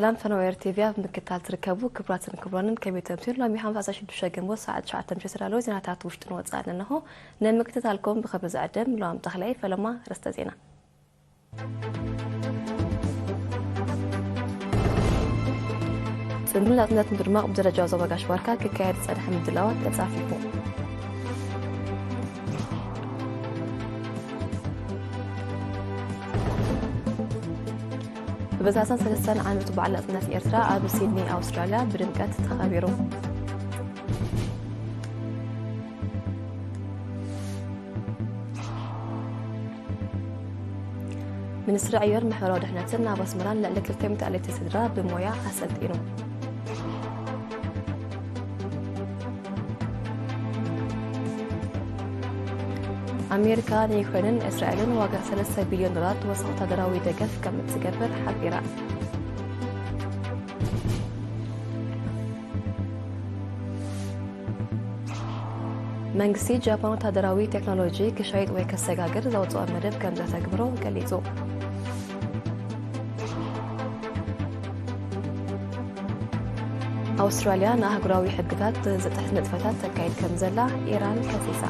ዳም ፈነወ ኤር ቲቪ ኣብ ምክትታል ትርከቡ ክቡራትን ክቡራንን ከመይ ተምሲሉ ሎሚ ሓምሳ ሽዱሽተ ግንቦት ሰዓት ትሽዓተ ምሸት ዳለዉ ዜናታት ውሽጥን ወጻእን እንሆ። ንምክትታልኩም ብኽብሪ ዝዕድም ሎም ተኽላይ ፈለማ ርእስተ ዜና። ጽምብል ናጽነት ምድማቕ ብደረጃ ዞባ ጋሽ ባርካ ክካየድ ዝጸንሐ ምድላዋት ተጻፊፉ። ብበዛዛን ሰለስተን ዓመት በዓል ናጽነት ኤርትራ ኣብ ሲድኒ ኣውስትራልያ ብድምቀት ተኸቢሩ። ሚኒስትሪ ዕዮን ማሕበራዊ ድሕነትን ኣብ ኣስመራን ልዕሊ ክልተ ሚእቲ ኣሌቲ ስድራ ብሞያ ኣሰልጢኑ። ኣሜሪካ ንዩክሬንን እስራኤልን ዋጋ ሰለስተ ቢልዮን ዶላር ተወሳኺ ወታደራዊ ደገፍ ከም እትገብር ሓቢራ። መንግስቲ ጃፓን ወታደራዊ ቴክኖሎጂ ክሸይጥ ወይ ከሰጋግር ዘውፅኦ መደብ ከም ዘተግብሮ ገሊጹ። ኣውስትራልያ ንኣህጉራዊ ሕግታት ዝጥሕስ ንጥፈታት ተካይድ ከም ዘላ ኢራን ከሲሳ።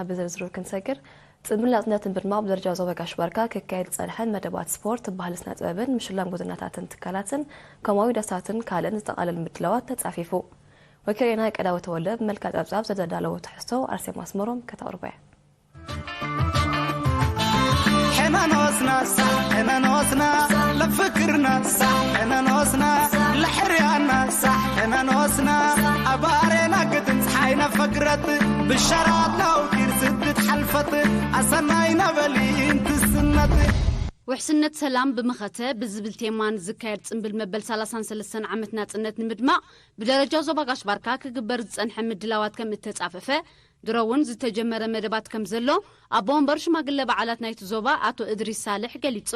ኣብ ዝርዝሩ ክንሰግር፣ ጽምብል ናጽነትን ብድማቕ ብደረጃ ዞባ ጋሽ ባርካ ክካየድ ዝጸንሐ መደባት ስፖርት፣ ባህሊ፣ ስነ ጥበብን ምሽላም ጎደናታትን ትካላትን ከምኡ ዳሳትን ካልእን ዝጠቓለል ምድላዋት ተጻፊፉ። ወኪልና ቀዳዊ ተወልደ ብመልክዕ ጸብጻብ ዘዳለዎ ትሕዝቶ ኣርሴማ ኣስመሮም ከተቕርቦ እያ። ሕመኖስና ሳዕ ሕመኖስና ለፍክርና ሳዕ ሕመኖስና ለሕርያና ሳዕ ሕመኖስና ኣባሬና ግድን ፀሓይ ነፈግረት ብሻራት ናውቲር ስድት ሓልፈት ኣሰናይ ነበሊ እንትስነት። ውሕስነት ሰላም ብመኸተ ብዝብል ቴማ ንዝካየድ ጽምብል መበል ሰላሳን ሰለስተን ዓመት ናጽነት ንምድማቕ ብደረጃ ዞባ ጋሽ ባርካ ክግበር ዝጸንሐ ምድላዋት ከም እተጻፈፈ ድሮ እውን ዝተጀመረ መደባት ከም ዘሎ ኣቦ ወንበር ሽማግለ በዓላት ናይቲ ዞባ ኣቶ እድሪስ ሳልሕ ገሊጹ።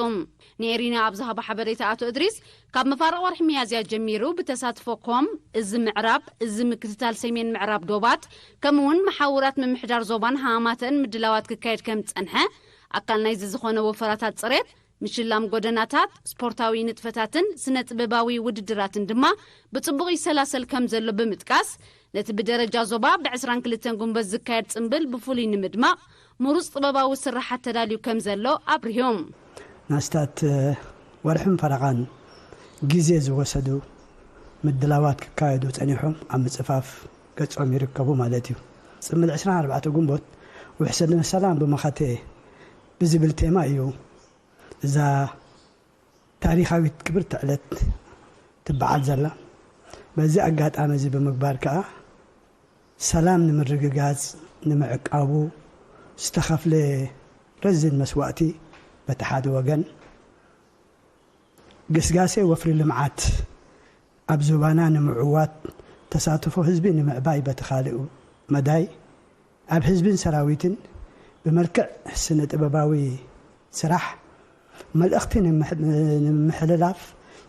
ንኤሪና ኣብ ዝሃቦ ሓበሬታ ኣቶ እድሪስ ካብ መፋርቕ ወርሒ ሚያዝያ ጀሚሩ ብተሳትፎ ኮም፣ እዚ ምዕራብ፣ እዚ ምክትታል ሰሜን ምዕራብ ዶባት ከምኡ እውን መሓውራት ምምሕዳር ዞባን ሃማተን ምድላዋት ክካየድ ከም ዝጸንሐ ኣካል ናይዚ ዝኾነ ወፈራታት ጽሬት ምሽላም ጎደናታት፣ ስፖርታዊ ንጥፈታትን ስነ ጥበባዊ ውድድራትን ድማ ብጽቡቕ ይሰላሰል ከም ዘሎ ብምጥቃስ፣ ነቲ ብደረጃ ዞባ ብ ዕስራን ክልተን ጉንበት ዝካየድ ጽምብል ብፍሉይ ንምድማቕ ምሩጽ ጥበባዊ ስራሓት ተዳልዩ ከም ዘሎ ኣብሪሆም። ናስታት ወርሕን ፈረቓን ግዜ ዝወሰዱ ምድላዋት ክካየዱ ጸኒሖም ኣብ ምጽፋፍ ገጾም ይርከቡ ማለት እዩ። ጽምብል ዕስራን ኣርባዕተ ጉንቦት ውሕሰ ሰላም ብመኸተ ብዝብል ቴማ እዩ እዛ ታሪኻዊት ክብርቲ ዕለት ትበዓል ዘላ። በዚ ኣጋጣሚ እዚ ብምግባር ከኣ ሰላም ንምርግጋጽ ንምዕቃቡ ዝተኸፍለ ረዚን መስዋእቲ በቲ ሓደ ወገን፣ ግስጋሴ ወፍሪ ልምዓት ኣብ ዞባና ንምዕዋት ተሳትፎ ህዝቢ ንምዕባይ በቲ ካልእ መዳይ ኣብ ህዝብን ሰራዊትን ብመልክዕ ስነ ጥበባዊ ስራሕ መልእኽቲ ንምሕ- ንምሕልላፍ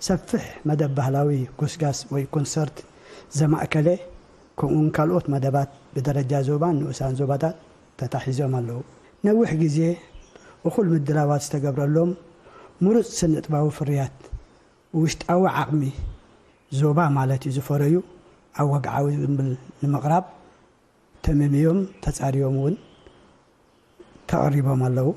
ሰፊሕ መደብ ባህላዊ ጎስጋስ ወይ ኮንሰርት ዘማእከለ ከምኡውን ካልኦት መደባት ብደረጃ ዞባን ንኡሳን ዞባታት ተታሒዞም ኣለዉ። ነዊሕ ግዜ እኹል ምድላዋት ዝተገብረሎም ምሩፅ ስነጥባዊ ፍርያት ውሽጣዊ ዓቕሚ ዞባ ማለት እዩ ዝፈረዩ ኣብ ወግዓዊ ዝምብል ንምቕራብ ተመምዮም ተጻርዮም እውን ተቐሪቦም ኣለዉ።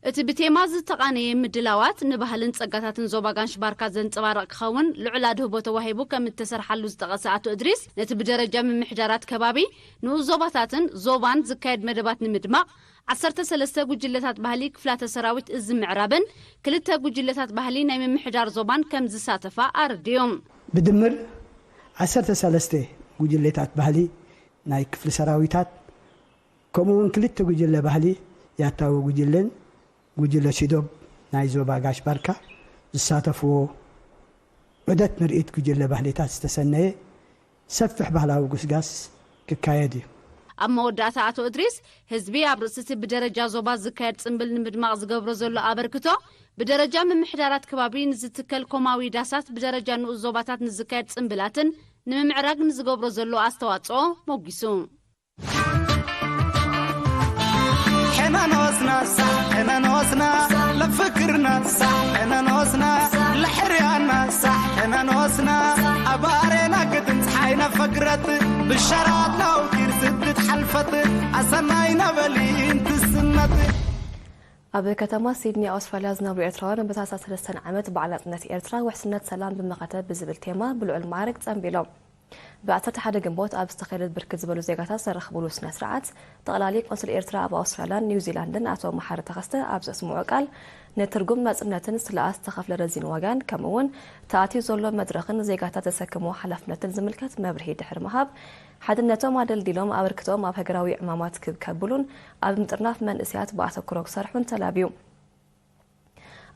እቲ ብቴማ ዝተቓነየ ምድላዋት ንባህልን ጸጋታትን ዞባ ጋንሽ ባርካ ዘንጸባርቕ ክኸውን ልዑል ኣድህቦ ተዋሂቡ ከም እተሰርሓሉ ዝጠቐሰ ኣቶ እድሪስ፣ ነቲ ብደረጃ ምምሕዳራት ከባቢ፣ ንኡስ ዞባታትን ዞባን ዝካየድ መደባት ንምድማቕ፣ ዓሰርተ ሰለስተ ጉጅለታት ባህሊ ክፍላተ ሰራዊት እዚ ምዕራብን ክልተ ጉጅለታት ባህሊ ናይ ምምሕዳር ዞባን ከም ዝሳተፋ ኣረዲዮም። ብድምር ዓሰርተ ሰለስተ ጉጅለታት ባህሊ ናይ ክፍሊ ሰራዊታት፣ ከምኡ እውን ክልተ ጉጅለ ባህሊ ያታዊ ጉጅለን ጉጅለ ሲዶብ ናይ ዞባ ጋሽ ባርካ ዝሳተፍዎ ዑደት ምርኢት ጉጅለ ባህሊታት ዝተሰነየ ሰፊሕ ባህላዊ ጉስጋስ ክካየድ እዩ። ኣብ መወዳእታ ኣቶ እድሪስ፣ ህዝቢ ኣብ ርእሲ እቲ ብደረጃ ዞባ ዝካየድ ጽምብል ንምድማቕ ዝገብሮ ዘሎ ኣበርክቶ፣ ብደረጃ ምምሕዳራት ከባቢ ንዝትከል ኮማዊ ዳሳት፣ ብደረጃ ንኡስ ዞባታት ንዝካየድ ጽምብላትን ንምምዕራግ ንዝገብሮ ዘሎ ኣስተዋጽኦ ሞጒሱ። ብሸራት ናውቲር ስድት ሓልፈት ኣሰናይ ነበሊ እንትስነት ኣብ ከተማ ሲድኒ ኣውስትራልያ ዝነብሩ ኤርትራውያን በታሕሳስ ሰለስተ ዓመት በዓል ናጽነት ኤርትራ ውሕስነት ሰላም ብመኸተ ብዝብል ቴማ ብልዑል ማዕርግ ጸንቢሎም። ብ ዓሰርተ ሓደ ግንቦት ኣብ ዝተኸየደ ብርክት ዝበሉ ዜጋታት ዝተረኽብሉ ስነ ስርዓት፣ ጠቕላሊ ቆንስል ኤርትራ ኣብ ኣውስትራልያን ኒውዚላንድን ኣቶ መሓሪ ተኸስተ ኣብ ዘስምዖ ቃል፣ ንትርጉም ናጽነትን ስለኣ ዝተኸፍለ ረዚን ዋጋን ከምኡ እውን ተኣትዩ ዘሎ መድረኽን ዜጋታት ዘሰክሞ ሓላፍነትን ዝምልከት መብርሂ ድሕሪ ምሃብ፣ ሓድነቶም ኣደልዲሎም ኣበርክቶኦም ኣብ ሃገራዊ ዕማማት ክብ ከብሉን ኣብ ምጥርናፍ መንእሰያት ብኣተኩሮ ክሰርሑን ተላብዩ።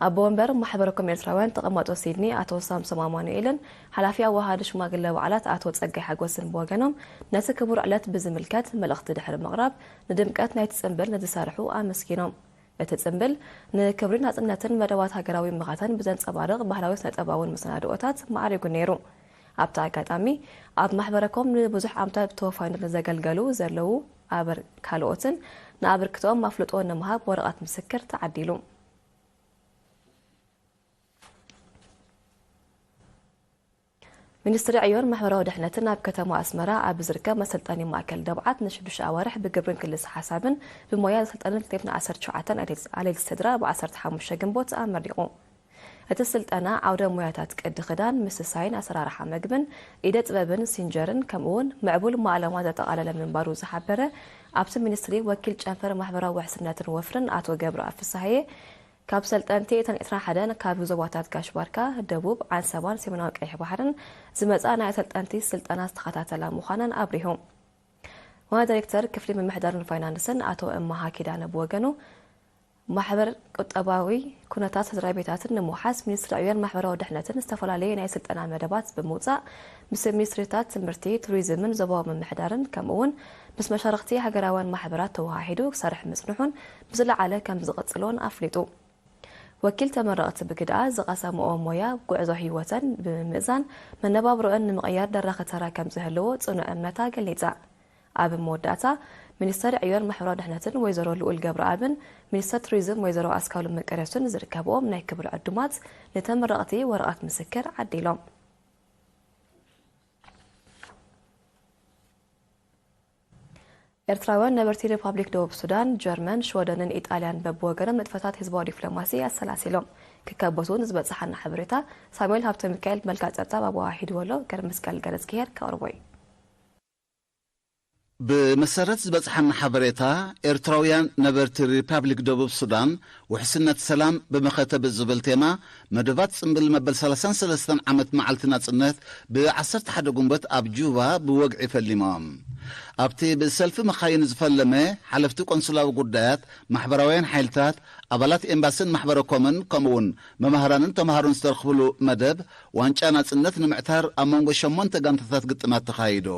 ኣቦ ወንበር ማሕበረኮም ኤርትራውያን ተቐማጦ ሲድኒ ኣቶ ሳምሶም ኣማኑኤልን ሓላፊ ኣዋሃዲ ሽማግለ በዓላት ኣቶ ጸጋይ ሓጎስን ብወገኖም ነቲ ክቡር ዕለት ብዝምልከት መልእኽቲ ድሕሪ ምቕራብ ንድምቀት ናይቲ ጽምብል ንዝሰርሑ ኣመስጊኖም። እቲ ጽምብል ንክብሪ ናጽነትን መደባት ሃገራዊ ምኻተን ብዘንጸባርቕ ባህላዊ ስነጥበባውን መሰናድኦታት ማዕሪጉ ነይሩ። ኣብቲ ኣጋጣሚ ኣብ ማሕበረኮም ንብዙሕ ዓመታት ብተወፋይነት ንዘገልገሉ ዘለዉ ኣበር ካልኦትን ንኣበርክቶኦም ኣፍልጦ ንምሃብ ወረቐት ምስክር ተዓዲሉ። ሚኒስትሪ ዕዮን ማሕበራዊ ድሕነትን ኣብ ከተማ ኣስመራ ኣብ ዝርከብ መሰልጠኒ ማእከል ደብዓት ንሽዱሽተ ኣዋርሕ ብግብርን ክልስ ሓሳብን ብሞያ ዘሰልጠንን ክልተ ሚእትን ዓሰርተ ትሽዓተ ኣሌት ስድራ ብ ዓሰርተ ሓሙሽተ ግንቦት ኣመሪቑ። እቲ ስልጠና ዓውደ ሞያታት ቅዲ ክዳን፣ ምስሳይን ኣሰራርሓ መግብን፣ ኢደ ጥበብን ሲንጀርን ከምኡውን ምዕቡል ማእለማ ዘጠቓለለ ምንባሩ ዝሓበረ ኣብቲ ሚኒስትሪ ወኪል ጨንፈር ማሕበራዊ ውሕስነትን ወፍርን ኣቶ ገብረኣብ ፍስሃየ፣ ካብ ሰልጠንቲ እተን ዕስራን ሓደን ካብ ዞባታት ጋሽ ባርካ፣ ደቡብ፣ ዓንሰባን ሰሜናዊ ቀይሕ ባሕርን ዝመጻ ናይ ኣሰልጠንቲ ስልጠና ዝተኸታተላ ምዃነን ኣብሪሁ። ዋና ዳይሬክተር ክፍሊ ምምሕዳርን ፋይናንስን ኣቶ እማሃ ኪዳነ ብወገኑ፣ ማሕበር ቁጠባዊ ኩነታት ስድራ ቤታትን ንምውሓስ ሚኒስትሪ ዕዮን ማሕበራዊ ድሕነትን ዝተፈላለየ ናይ ስልጠና መደባት ብምውፃእ ምስ ሚኒስትሪታት ትምህርቲ፣ ቱሪዝምን ዞባዊ ምምሕዳርን ከምኡ እውን ምስ መሻርኽቲ ሃገራውያን ማሕበራት ተወሃሂዱ ክሰርሕ ምፅንሑን ብዝለዓለ ከም ዝቕፅሎን ኣፍሊጡ። ወኪል ተመረቕቲ ብግድኣ ዝቐሰምኦ ሞያ ጉዕዞ ህይወተን ብምምእዛን መነባብሮአን ንምቕያር ደራኺ ተራ ከም ዝህልዎ ጽኑዕ እምነታ ገሊጻ። ኣብ መወዳእታ ሚኒስተር ዕዮን ማሕበራዊ ድሕነትን ወይዘሮ ልኡል ገብረኣብን ሚኒስተር ቱሪዝም ወይዘሮ ኣስካሉ መቀደሱን ዝርከብኦም ናይ ክብሪ ዕዱማት ንተመረቕቲ ወረቐት ምስክር ዓዲሎም። ኤርትራውያን ነበርቲ ሪፓብሊክ ደቡብ ሱዳን፣ ጀርመን፣ ሽወደንን ኢጣልያን በብወገኖም ንጥፈታት ህዝባዊ ዲፕሎማሲ ኣሰላሲሎም ክካበቱ ንዝበጽሓና ሓበሬታ ሳሙኤል ሃብተሚካኤል ብመልክዕ ጸብጻብ ኣወሃሂድዎ ኣሎ። ገረመስቀል ገረዝግሄር ከቕርቦ እዩ። ብመሰረት ዝበጽሓና ሓበሬታ፣ ኤርትራውያን ነበርቲ ሪፓብሊክ ደቡብ ሱዳን ውሕስነት ሰላም ብመኸተ ብዝብል ቴማ መደባት ጽምብል መበል ሰላሳን ሰለስተን ዓመት መዓልቲ ናጽነት ብ ዓሰርተ ሓደ ጉንበት ኣብ ጁባ ብወግዒ ፈሊሞም። ኣብቲ ብሰልፊ መኻይን ዝፈለመ፣ ሓለፍቲ ቆንስላዊ ጉዳያት፣ ማሕበራውያን ሓይልታት፣ ኣባላት ኤምባስን ማሕበረ ኮምን፣ ከምኡውን መማህራንን ተምሃሮን ዝተረኽብሉ መደብ፣ ዋንጫ ናጽነት ንምዕታር ኣብ መንጎ ሸሞንተ ጋንታታት ግጥማት ተኻይዱ።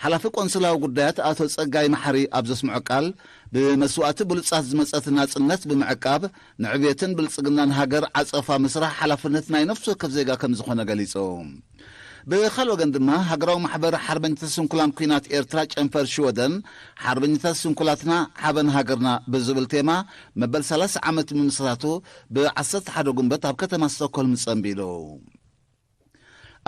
ሓላፊ ቆንስላዊ ጉዳያት ኣቶ ጸጋይ መሓሪ ኣብ ዘስምዖ ቃል፣ ብመስዋእቲ ብሉጻት ዝመጸት ናጽነት ብምዕቃብ፣ ንዕብየትን ብልጽግናን ሃገር ዓጸፋ ምስራሕ ሓላፍነት ናይ ነፍሲ ወከፍ ዜጋ ከም ዝኾነ ገሊጹ። ብኻልእ ወገን ድማ፣ ሃገራዊ ማሕበር ሓርበኛታት ስንኩላን ኲናት ኤርትራ ጨንፈር ሽወደን፣ ሓርበኛታት ስንኩላትና ሓበን ሃገርና ብዝብል ቴማ መበል ሰላሳ ዓመት ምምስራቱ ብ ዓሰርተ ሓደ ጉንበት ኣብ ከተማ ስቶክሆልም ጸንቢሉ።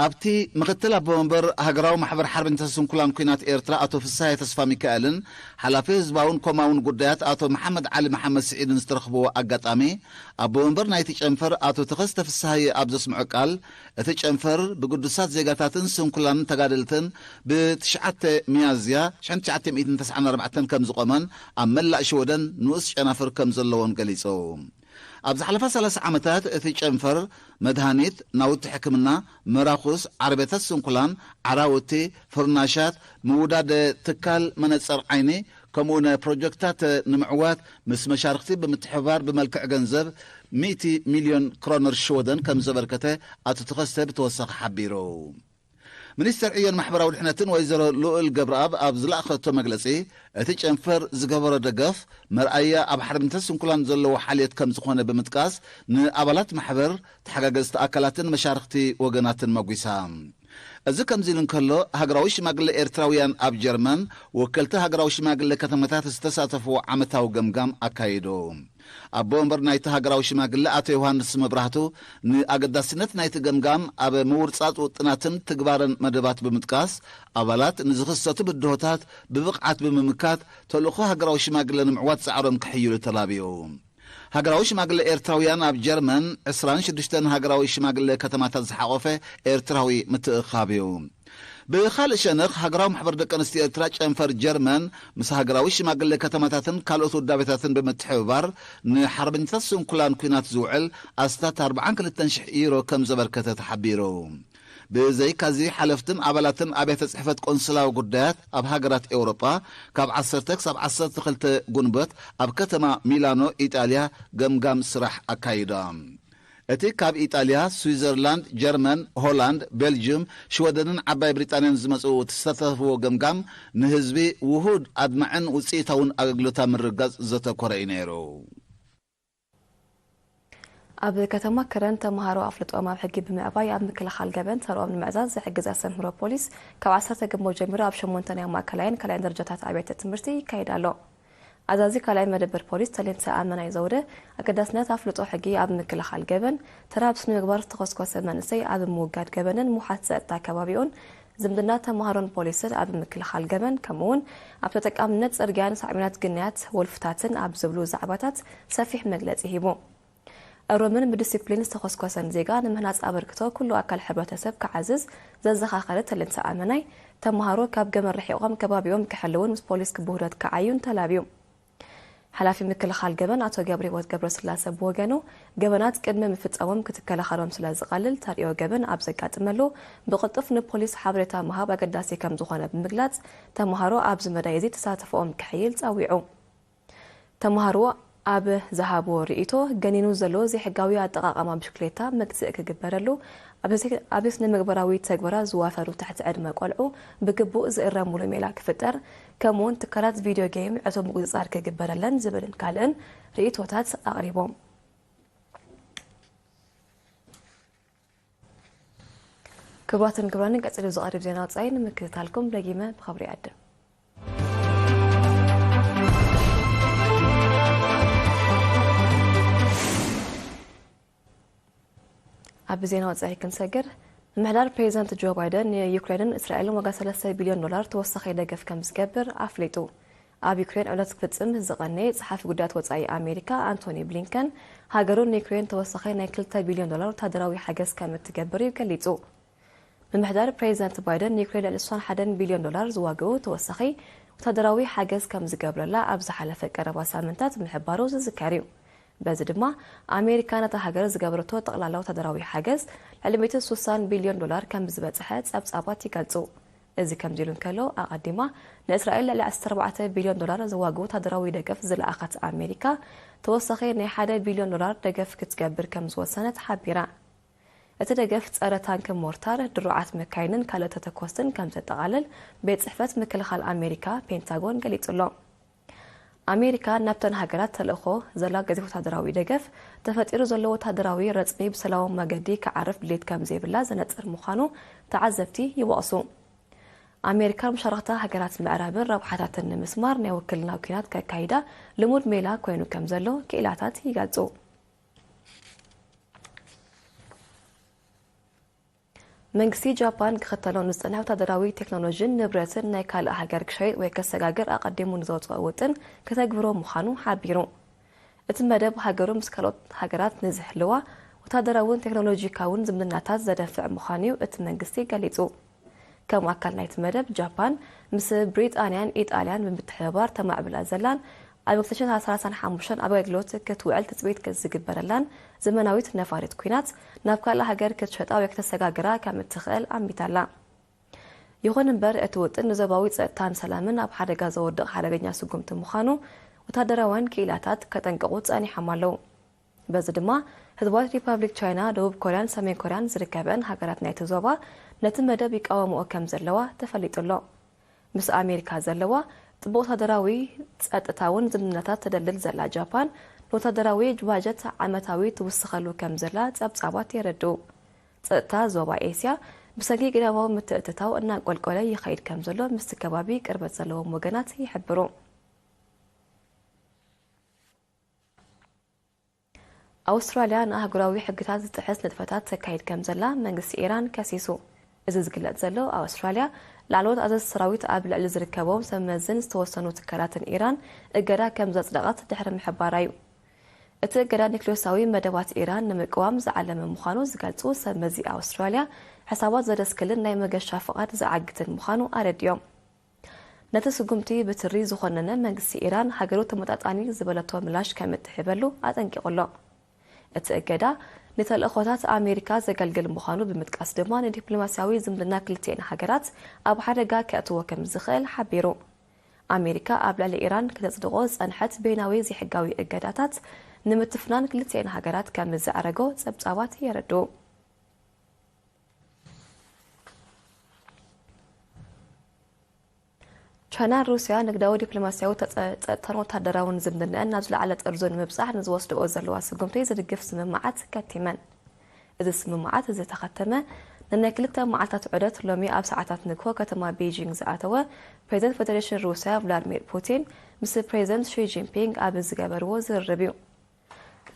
ኣብቲ ምክትል ኣቦ ወንበር ሃገራዊ ማሕበር ሓርበኛታት ስንኩላን ኲናት ኤርትራ ኣቶ ፍስሃየ ተስፋ ሚካኤልን ሓላፊ ህዝባውን ኮማውን ጉዳያት ኣቶ መሓመድ ዓሊ መሓመድ ስዒድን ዝተረኽብዎ ኣጋጣሚ፣ ኣቦ ወንበር ናይቲ ጨንፈር ኣቶ ተኸስተ ፍስሃየ ኣብ ዘስምዖ ቃል፣ እቲ ጨንፈር ብግዱሳት ዜጋታትን ስንኩላን ተጋደልትን ብ ትሽዓተ ሚያዝያ ሽሕን ትሽዓተ ሚእትን ተስዓን ኣርባዕተን ከም ዝቖመን ኣብ መላእ ሽወደን ንኡስ ጨናፍር ከም ዘለዎን ገሊጹ። ኣብ ዝሓለፋ ሰላሳ ዓመታት እቲ ጨንፈር መድሃኒት፣ ናውቲ ሕክምና፣ መራኹስ፣ ዓረብያታት ስንኩላን፣ ዓራውቲ፣ ፍርናሻት፣ ምውዳድ ትካል መነጸር ዓይኒ፣ ከምኡ ነ ፕሮጀክታት ንምዕዋት ምስ መሻርኽቲ ብምትሕብባር ብመልክዕ ገንዘብ ሚእቲ ሚልዮን ክሮነር ሽወደን ከም ዘበርከተ ኣቶ ተኸስተ ብተወሳኺ ሓቢሩ። ሚኒስተር ዕዮን ማሕበራዊ ድሕነትን ወይዘሮ ልኡል ገብረኣብ ኣብ ዝለኣኸቶ መግለጺ፣ እቲ ጨንፈር ዝገበሮ ደገፍ መርኣያ ኣብ ሓርበኛታት ስንኩላን ዘለዎ ሓልዮት ከም ዝኾነ ብምጥቃስ፣ ንኣባላት ማሕበር፣ ተሓጋገዝቲ ኣካላትን መሻርኽቲ ወገናትን መጒሳ። እዚ ከምዚ ኢሉ እንከሎ፣ ሃገራዊ ሽማግለ ኤርትራውያን ኣብ ጀርመን፣ ወከልቲ ሃገራዊ ሽማግለ ከተማታት ዝተሳተፍዎ ዓመታዊ ገምጋም ኣካይዱ። ኣቦ ወንበር ናይቲ ሃገራዊ ሽማግለ ኣቶ ዮሃንስ መብራህቱ፣ ንኣገዳስነት ናይቲ ገምጋም ኣብ ምውርጻጽ ውጥናትን ትግባረን መደባት ብምጥቃስ፣ ኣባላት ንዝኽሰቱ ብድሆታት ብብቕዓት ብምምካት፣ ተልእኾ ሃገራዊ ሽማግለ ንምዕዋት ጻዕሮም ክሕይሉ ተላብዩ። ሃገራዊ ሽማግለ ኤርትራውያን ኣብ ጀርመን፣ ዕስራን ሽዱሽተን ሃገራዊ ሽማግለ ከተማታት ዝሓቖፈ ኤርትራዊ ምትእኻብ እዩ። ብኻልእ ሸነኽ፣ ሃገራዊ ማሕበር ደቂ ኣንስትዮ ኤርትራ ጨንፈር ጀርመን፣ ምስ ሃገራዊ ሽማግለ ከተማታትን ካልኦት ውዳቤታትን ብምትሕብባር፣ ንሓርበኛታት ስንኩላን ኲናት ዝውዕል ኣስታት ኣርባዓን ክልተን ሽሕ ዩሮ ከም ዘበርከተ ተሓቢሩ። ብዘይካዚ፣ ሓለፍትን ኣባላትን ኣብያተ ጽሕፈት ቆንስላዊ ጉዳያት ኣብ ሃገራት ኤውሮጳ፣ ካብ ዓሰርተ ክሳብ ዓሰርተ ክልተ ጉንበት ኣብ ከተማ ሚላኖ፣ ኢጣልያ፣ ገምጋም ስራሕ ኣካይዳ። እቲ ካብ ኢጣልያ፣ ስዊዘርላንድ፣ ጀርመን፣ ሆላንድ፣ ቤልጅዩም፣ ሽወደንን ዓባይ ብሪጣንያን ዝመጽኡ ዝተሳተፍዎ ገምጋም፣ ንህዝቢ ውሁድ፣ ኣድማዕን ውጽኢታውን ኣገልግሎት ኣብ ምርግጋጽ ዘተኮረ እዩ ነይሩ። ኣብ ከተማ ከረን ተምሃሮ ኣፍልጦኦም ኣብ ሕጊ ብምዕባይ ኣብ ምክልኻል ገበን ተርኦም ንምዕዛዝ ዝሕግዝ ኣስተምህሮ ፖሊስ ካብ ዓሰርተ ግንቦት ጀሚሩ ኣብ ሸሞንተ ናይ ማእከላይን ካልኣይን ደረጃታት ኣብያተ ትምህርቲ ይካየድ ኣሎ። ኣዛዚ ካልኣይ መደበር ፖሊስ ተሌንሰ ኣመናይ ዘውደ፣ ኣገዳስነት ኣፍልጦ ሕጊ ኣብ ምክልኻል ገበን፣ ተራ ኣብ ስነ ምግባር ዝተኾስኮሰ መንእሰይ ኣብ ምውጋድ ገበንን ምውሓስ ጸጥታ ከባቢኡን ዝምድና ተምሃሮን ፖሊስን ኣብ ምክልኻል ገበን፣ ከምኡ'ውን ኣብ ተጠቃምነት ጽርግያን ሳዕቤናት ግናያት ወልፍታትን ኣብ ዝብሉ ዛዕባታት ሰፊሕ መግለጺ ሂቡ። እሩምን ብዲሲፕሊን ዝተኾስኮሰን ዜጋ ንምህናጽ ኣበርክቶ ኩሉ ኣካል ሕብረተሰብ ክዓዝዝ ዘዘኻኸረ ተሌንሰ ኣመናይ፣ ተምሃሮ ካብ ገበን ርሒቖም ከባቢኦም ክሕልውን ምስ ፖሊስ ብውህደት ክዓዩን ተላብዩ። ሓላፊ ምክልኻል ገበን ኣቶ ገብረህይወት ገብረስላሰ ብወገኑ፣ ገበናት ቅድሚ ምፍጻሞም ክትከላኸሎም ስለ ዝቐልል፣ ተርእዮ ገበን ኣብ ዘጋጥመሉ ብቕልጡፍ ንፖሊስ ሓበሬታ ምሃብ ኣገዳሲ ከም ዝኾነ ብምግላጽ፣ ተምሃሮ ኣብዚ መዳይ እዚ ተሳትፎኦም ክሕይል ጸዊዑ። ተምሃሮ ኣብ ዝሃብዎ ርእይቶ፣ ገኒኑ ዘሎ ዘይሕጋዊ ኣጠቓቕማ ብሽክሌታ መግትኢ ክግበረሉ፣ ኣብ ስነ ምግባራዊ ተግባራት ዝዋፈሩ ትሕቲ ዕድመ ቆልዑ ብግቡእ ዝእረሙሉ ሜላ ክፍጠር፣ ከምኡ'ውን ትካላት ቪድዮ ጌም ዕቱብ ምቁጽጻር ክግበረለን ዝብልን ካልእን ርእይቶታት ኣቕሪቦም። ክቡራትን ክቡራንን፣ ቀጺሉ ዝቐርብ ዜና ወጻኢ ንምክትታልኩም ደጊመ ብኽብሪ ይዕድም። ኣብ ዜና ወጻኢ ክንሰግር፣ ምምሕዳር ፕሬዚደንት ጆ ባይደን ንዩክሬንን እስራኤልን ዋጋ ሰለስተ ቢልዮን ዶላር ተወሳኺ ደገፍ ከም ዝገብር ኣፍሊጡ። ኣብ ዩክሬን ዑደት ክፍጽም ዝቐነየ ጸሓፊ ጉዳያት ወጻኢ ኣሜሪካ ኣንቶኒ ብሊንከን፣ ሃገሩ ንዩክሬን ተወሳኺ ናይ ክልተ ቢልዮን ዶላር ወታደራዊ ሓገዝ ከም እትገብር እዩ ገሊጹ። ምምሕዳር ፕሬዚደንት ባይደን ንዩክሬን ልዕሊ ዕስራን ሓደን ቢልዮን ዶላር ዝዋግኡ ተወሳኺ ወታደራዊ ሓገዝ ከም ዝገብረላ ኣብ ዝሓለፈ ቀረባ ሳምንታት ምሕባሩ ዝዝከር እዩ። በዚ ድማ ኣሜሪካ ነታ ሃገር ዝገበረቶ ጠቕላላ ወታደራዊ ሓገዝ ልዕሊ ሚእቲ ስሳን ቢልዮን ዶላር ከም ዝበጽሐ ጸብጻባት ይገልጹ። እዚ ከምዚ ኢሉ እንከሎ፣ ኣቐዲማ ንእስራኤል ልዕሊ ዓሰርተ ኣርባዕተ ቢልዮን ዶላር ዝዋግኡ ወታደራዊ ደገፍ ዝለኣኸት ኣሜሪካ፣ ተወሳኺ ናይ ሓደ ቢልዮን ዶላር ደገፍ ክትገብር ከም ዝወሰነት ሓቢራ። እቲ ደገፍ ጸረ ታንክ ሞርታር፣ ድሩዓት መካይንን ካልኦት ተተኮስትን ከም ዘጠቓልል ቤት ጽሕፈት ምክልኻል ኣሜሪካ ፔንታጎን ገሊጹ ኣሎ። ኣሜሪካ ናብተን ሃገራት ተልእኾ ዘላ ገዚፍ ወታደራዊ ደገፍ፣ ተፈጢሩ ዘሎ ወታደራዊ ረጽሚ ብሰላማዊ መገዲ ክዓርፍ ድሌት ከም ዘይብላ ዘነጽር ምዃኑ ተዓዘብቲ ይወቕሱ። ኣሜሪካን መሻርኽታ ሃገራት ምዕራብን ረብሓታተን ንምስማር ናይ ውክልና ኲናት ከካይዳ ልሙድ ሜላ ኮይኑ ከም ዘሎ ክኢላታት ይገልጹ። መንግስቲ ጃፓን ክኽተሎ ንዝጸንሐ ወታደራዊ ቴክኖሎጂን ንብረትን ናይ ካልእ ሃገር ክሸይጥ ወይ ከሰጋግር ኣቐዲሙ ንዘውጽኦ ውጥን ከተግብሮ ምዃኑ ሓቢሩ። እቲ መደብ ሃገሩ ምስ ካልኦት ሃገራት ንዝህልዋ ወታደራውን ቴክኖሎጂካውን ዝምድናታት ዘደፍዕ ምዃኑ'ዩ እቲ መንግስቲ ገሊጹ። ከም ኣካል ናይቲ መደብ፣ ጃፓን ምስ ብሪጣንያን ኢጣልያን ብምትሕብባር ተማዕብላ ዘላን ኣብ ክልተ ሽሕን ሰላሳን ሓሙሽተን ኣብ ኣገልግሎት ክትውዕል ትጽቢት ዝግበረላን ዘመናዊት ነፋሪት ኲናት ናብ ካልእ ሃገር ክትሸጣ ወይ ከተሰጋግራ ከም እትኽእል ኣሚታ'ላ። ይኹን እምበር፣ እቲ ውጥን ንዞባዊ ጸጥታን ሰላምን ኣብ ሓደጋ ዘውድቕ ሓደገኛ ስጉምቲ ምዃኑ ወታደራውያን ክኢላታት ከጠንቅቑ ጸኒሖም ኣለዉ። በዚ ድማ፣ ህዝባዊት ሪፓብሊክ ቻይና፣ ደቡብ ኮርያን ሰሜን ኮርያን ዝርከበኣን ሃገራት ናይቲ ዞባ ነቲ መደብ ይቃወምኦ ከም ዘለዋ ተፈሊጡ ኣሎ። ምስ ኣሜሪካ ዘለዋ ጥቡቕ ወታደራዊ ጸጥታውን ዝምድናታት ተደልድል ዘላ ጃፓን፣ ንወታደራዊ ባጀት ዓመታዊ ትውስኸሉ ከም ዘላ ጸብጻባት የረድኡ። ጸጥታ ዞባ ኤስያ ብሰንኪ ግዳማዊ ምትእትታው እናንቆልቆለ ይኸይድ ከም ዘሎ ምስቲ ከባቢ ቅርበት ዘለዎም ወገናት ይሕብሩ። ኣውስትራልያ ንኣህጉራዊ ሕግታት ዝጥሕስ ንጥፈታት ተካይድ ከም ዘላ መንግስቲ ኢራን ከሲሱ። እዚ ዝግለጽ ዘሎ፣ ኣውስትራልያ ላዕለዎት ኣዘዝቲ ሰራዊት ኣብ ልዕሊ ዝርከቦም ሰብ መዝን ዝተወሰኑ ትካላትን ኢራን እገዳ ከም ዘጽደቐት ድሕሪ ምሕባራ እዩ። እቲ እገዳ ኒክሌሳዊ መደባት ኢራን ንምቅዋም ዝዓለመ ምዃኑ ዝገልጹ ሰብ መዚ ኣውስትራልያ፣ ሕሳባት ዘደስክልን ናይ መገሻ ፍቓድ ዝዓግትን ምዃኑ ኣረዲኦም። ነቲ ስጉምቲ ብትሪ ዝኾነነ መንግስቲ ኢራን፣ ሃገሩ ተመጣጣኒ ዝበለቶ ምላሽ ከምትህበሉ ኣጠንቂቑ ኣሎ። እቲ እገዳ ንተልእኾታት ኣሜሪካ ዘገልግል ምዃኑ ብምጥቃስ ድማ፣ ንዲፕሎማስያዊ ዝምድና ክልቲኤን ሃገራት ኣብ ሓደጋ ከእትዎ ከም ዝኽእል ሓቢሩ። ኣሜሪካ ኣብ ልዕሊ ኢራን ከተጽድቖ ዝጸንሐት በይናዊ ዘይሕጋዊ እገዳታት ንምትፍናን ክልቲኤን ሃገራት ከም ዘዕረጎ ጸብጻባት የረድኡ። ቻይናን ሩስያ ንግዳዊ፣ ዲፕሎማስያዊ፣ ተጸ-፣ ጸጥታን ወታደራውን ዝምድናኣን ናብ ዝለዓለ ጥርዙ ንምብጻሕ ንዝወስድኦ ዘለዋ ስጉምቲ ዝድግፍ ስምምዓት ከቲመን። እዚ ስምምዓት ዝተኸተመ፣ ንናይ ክልተ መዓልታት ዑደት ሎሚ ኣብ ሰዓታት ንግሆ ከተማ ቤጂንግ ዝኣተወ ፕሬዚደንት ፌደሬሽን ሩስያ ቭላድሚር ፑቲን ምስ ፕሬዚደንት ሺ ጂንፒንግ ኣብ ዝገበርዎ ዝርርብ እዩ።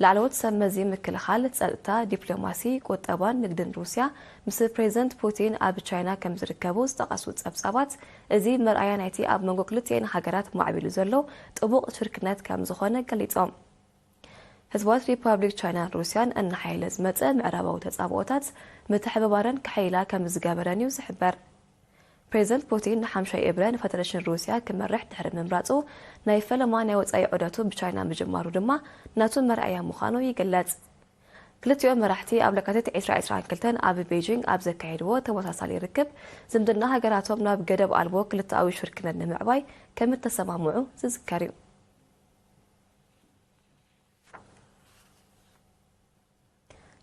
ላዕለዎት ሰብ መዚ ምክልኻል፣ ጸጥታ፣ ዲፕሎማሲ፣ ቁጠባን ንግድን ሩስያ ምስ ፕሬዚደንት ፑቲን ኣብ ቻይና ከም ዝርከቡ ዝጠቐሱ ጸብጻባት፣ እዚ መርኣያ ናይቲ ኣብ መንጎ ክልቲኤን ሃገራት ማዕቢሉ ዘሎ ጥቡቕ ሽርክነት ከም ዝኾነ ገሊጾም። ህዝባዊት ሪፓብሊክ ቻይናን ሩስያን እናሓየለ ዝመጸ ምዕራባዊ ተጻብኦታት ምትሕብባረን ከሐይላ ከም ዝገበረን እዩ ዝሕበር። ፕሬዚደንት ፑቲን ንሓምሻይ እብረ ንፈደረሽን ሩስያ ክመርሕ ድሕሪ ምምራጹ፣ ናይ ፈለማ ናይ ወጻኢ ዑደቱ ብቻይና ምጅማሩ ድማ ናቱ መርኣያ ምዃኑ ይግለጽ። ክልቲኦም መራሕቲ ኣብ ለካቲት ዕስራ ዕስራን ክልተን ኣብ ቤጂንግ ኣብ ዘካየድዎ ተመሳሳሊ ርክብ፣ ዝምድና ሃገራቶም ናብ ገደብ ኣልቦ ክልተኣዊ ሽርክነት ንምዕባይ ከም እተሰማምዑ ዝዝከር እዩ።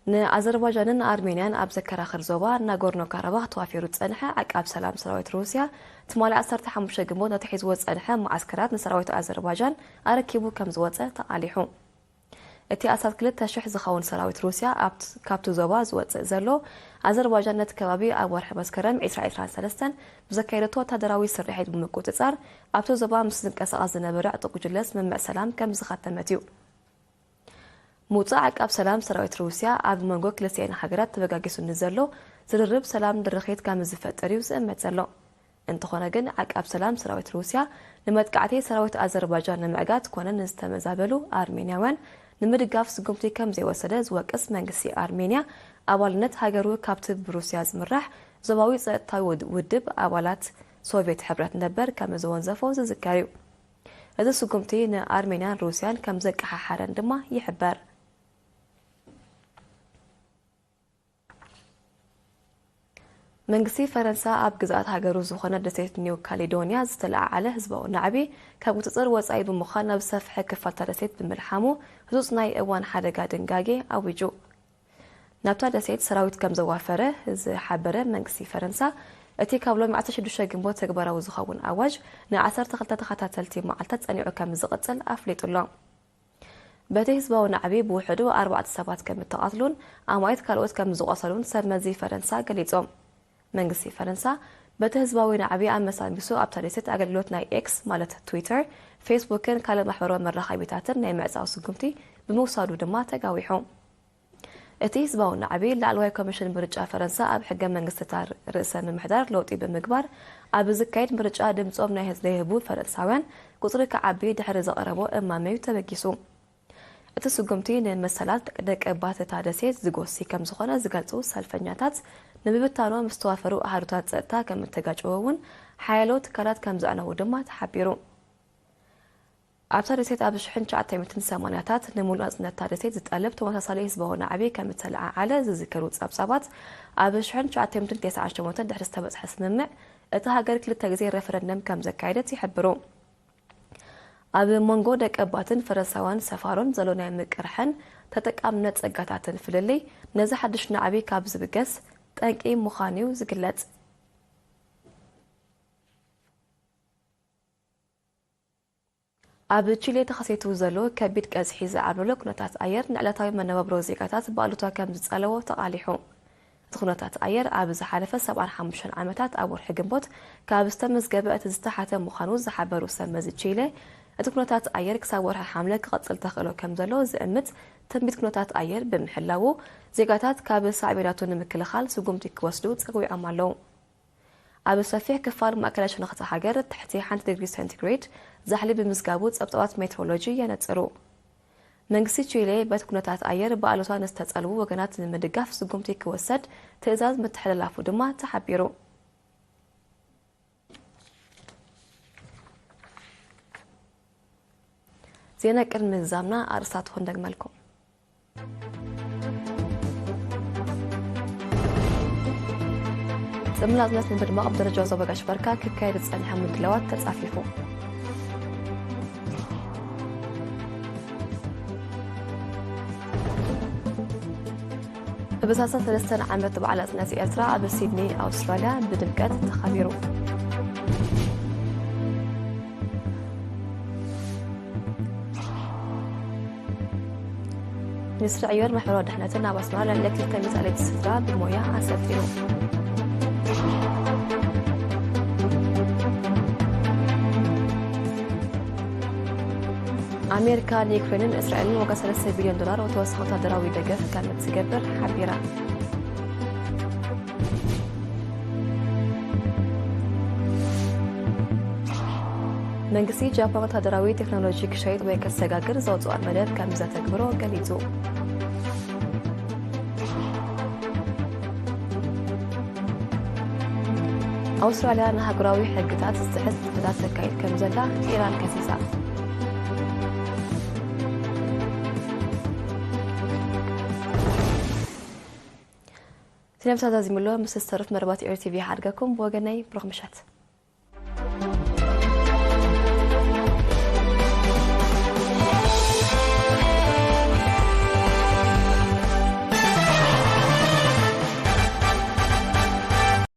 ንኣዘርባጃንን ኣርሜንያን ኣብ ዘከራኽር ዞባ ናጎርኖ ካራባኽ ተዋፊሩ ዝጸንሐ ዓቃብ ሰላም ሰራዊት ሩስያ፣ ትማሊ ዓሰርተ ሓሙሽተ ግንቦት ነቲ ሒዝዎ ዝጸንሐ መዓስከራት ንሰራዊት ኣዘርባጃን ኣረኪቡ ከም ዝወጸ ተቓሊሑ። እቲ ኣስታት ክልተ ሽሕ ዝኸውን ሰራዊት ሩስያ ኣብት-፣ ካብቲ ዞባ ዝወጽእ ዘሎ፣ ኣዘርባጃን ነቲ ከባቢ ኣብ ወርሒ መስከረም ዕስራ ዕስራን ሰለስተን ብዘካየደቶ ወታደራዊ ስርሒት ብምቁጽጻር፣ ኣብቲ ዞባ ምስ ዝንቀሳቐስ ዝነበረ ዕጡቕ ጉጅለ ስምምዕ ሰላም ከም ዝኸተመት እዩ። ምውጻእ ዓቃብ ሰላም ሰራዊት ሩስያ ኣብ መንጎ ክልቲኤን ሃገራት ተበጋጊሱ ንዘሎ ዝርርብ ሰላም ድርኺት ከም ዝፈጥር እዩ ዝእመት ዘሎ። እንተኾነ ግን፣ ዓቃብ ሰላም ሰራዊት ሩስያ ንመጥቃዕቲ ሰራዊት ኣዘርባጃን ንምዕጋት ኮነ ንዝተመዛበሉ ኣርሜንያውያን ንምድጋፍ ስጉምቲ ከም ዘይወሰደ ዝወቅስ መንግስቲ ኣርሜንያ፣ ኣባልነት ሃገሩ ካብቲ ብሩስያ ዝምራሕ ዞባዊ ጸጥታዊ ውድ-፣ ውድብ ኣባላት ሶቭየት ሕብረት ነበር ከም ዝወንዘፎ ዝዝከር እዩ። እዚ ስጉምቲ ንኣርሜንያን ሩስያን ከም ዘቀሓሓረን ድማ ይሕበር። መንግስቲ ፈረንሳ ኣብ ግዝኣት ሃገሩ ዝኾነ ደሴት ኒው ካሌዶንያ ዝተለዓዓለ ህዝባዊ ናዕቢ ካብ ቁጽጽር ወጻኢ ብምዃን ናብ ዝሰፍሐ ክፋልታ ደሴት ብምልሓሙ ህጹጽ ናይ እዋን ሓደጋ ድንጋጌ ኣዊጁ። ናብታ ደሴት ሰራዊት ከም ዘዋፈረ ዝሓበረ መንግስቲ ፈረንሳ፣ እቲ ካብ ሎሚ ዓሰርተ ሽዱሽተ ግንቦት ተግባራዊ ዝኸውን ኣዋጅ ንዓሰርተ ክልተ ተኸታተልቲ መዓልታት ጸኒዑ ከም ዝቕጽል ኣፍሊጡ ኣሎ። በቲ ህዝባዊ ናዕቢ ብውሕዱ ኣርባዕተ ሰባት ከም እተቓትሉን ኣማኢት ካልኦት ከም ዝቖሰሉን ሰብ መዚ ፈረንሳ ገሊጾም። መንግስቲ ፈረንሳ በቲ ህዝባዊ ናዕቢ ኣመሳሚሱ ኣብታ ደሴት ኣገልግሎት ናይ ኤክስ ማለት ትዊተር፣ ፌስቡክን ካልእ ማሕበራዊ መራኸቢታትን ናይ ምዕጻው ስጉምቲ ብምውሳዱ ድማ ተጋዊሑ። እቲ ህዝባዊ ናዕቢ ላዕለዋይ ኮሚሽን ምርጫ ፈረንሳ ኣብ ሕገ መንግስቲ እታ ርእሰ ምምሕዳር ለውጢ ብምግባር ኣብ ዝካየድ ምርጫ ድምጾም ናይ ህዝ-፣ ዘይህቡ ፈረንሳውያን ቁጽሪ ክዓቢ ድሕሪ ዘቕረቦ እማመ እዩ ተበጊሱ። እቲ ስጉምቲ ንመሰላት ደቂ ባት እታ ደሴት ዝጎሲ ከም ዝኾነ ዝገልጹ ሰልፈኛታት፣ ንምብታኖም ዝተዋፈሩ ኣሃዱታት ጸጥታ ከም እተጋጨወ እውን ሓያሎ ትካላት ከም ዘዕነዉ ድማ ተሓቢሩ። ኣብታ ደሴት ኣብ ሽሕን ትሽዓተ ሚእትን ሰማንያታት ንምሉእ ናጽነትታ ደሴት ዝጠልብ ተመሳሳሊ ህዝባዊ ናዕቢ ከም እተለዓዓለ ዝዝክሩ ጸብጻባት፣ ኣብ ሽሕን ትሽዓተ ሚእትን ተስዓን ሸሞንተን ድሕሪ ዝተበጽሐ ስምምዕ፣ እታ ሃገር ክልተ ግዜ ረፈረንደም ከም ዘካየደት ይሕብሩ። ኣብ መንጎ ደቀባትን ፈረንሳውያን ሰፋሮን ዘሎ ናይ ምቅርሕን ተጠቃምነት ጸጋታትን ፍልልይ፣ ነዚ ሓድሽ ናዕቢ ካብ ዝብገስ ጠንቂ ምዃኑ'ዩ ዝግለጽ። ኣብ ቺሌ ተኸሲቱ ዘሎ ከቢድ ቀዝሒ ዘዓብለሎ ኩነታት ኣየር ንዕለታዊ መነባብሮ ዜጋታት ብኣሉታ ከም ዝጸለዎ ተቓሊሑ። እቲ ኩነታት ኣየር ኣብ ዝሓለፈ ሰብዓን ሓሙሽተን ዓመታት ኣብ ወርሒ ግንቦት ካብ ዝተመዝገበ እቲ ዝተሓተ ምዃኑ ዝሓበሩ ሰብ መዚ ቺለ፣ እቲ ኩነታት ኣየር ክሳብ ወርሒ ሓምለ ክቐጽል ተኽእሎ ከም ዘሎ ዝእምት ትንቢት ኩነታት ኣየር ብምሕላዉ፣ ዜጋታት ካብ ሳዕቤናቱ ንምክልኻል ስጉምቲ ክወስዱ ጸዊዖም ኣለዉ። ኣብ ሰፊሕ ክፋል ማእከላይ ሸነኽቲ ሃገር ትሕቲ ሓንቲ ዲግሪ ሴንቲግሬድ ዛሕሊ ብምዝጋቡ ጸብጻባት ሜትሮሎጂ የነጽሩ። መንግስቲ ቺሌ በቲ ኩነታት ኣየር ብኣሉታ ንዝተጸልዉ ወገናት ንምድጋፍ ስጉምቲ ክወሰድ ትእዛዝ ምትሕልላፉ ድማ ተሓቢሩ። ዜና ቅድሚ ምዝዛምና ኣርእስታቱ ክንደግመልኩም። ጽምብል ናጽነት ንምድማቕ ብደረጃ ዞባ ጋሽ ባርካ ክካየድ ዝጸንሐ ምድላዋት ተጻፊፉ። ብሳልሳን ሰለስተን ዓመት በዓል ናጽነት ኤርትራ ኣብ ሲድኒ ኣውስትራልያ ብድምቀት ተኸቢሩ። ሚኒስትሪ ዕዮን ማሕበራዊ ድሕነትን ኣብ ኣስመራ ልዕሊ ክልተ ሚእቲ ኣለይቲ ስድራ ብሞያ ኣሰልጢኑ። ኣሜሪካ ንዩክሬንን እስራኤልን ዋጋ ሰለስተ ቢልዮን ዶላር ተወሳኺ ወታደራዊ ደገፍ ከም እትገብር ሓቢራ። መንግስቲ ጃፓን ወታደራዊ ቴክኖሎጂ ክሸይጥ ወይ ከሰጋግር ዘውፅኦን መደብ ከም ዘተግብሮ ገሊጹ። ኣውስትራልያ ንሃገራዊ ሕግታት ዝጥሕስ ንጥፈታት ተካይድ ከም ዘላ ኢራን ከሲሳ። ዜና ተዛዚሙሎ ምስ ዝተርፍ መርባት ኤር ቲቪ ሓድገኩም ብወገነይ ብሩኽ ምሸት።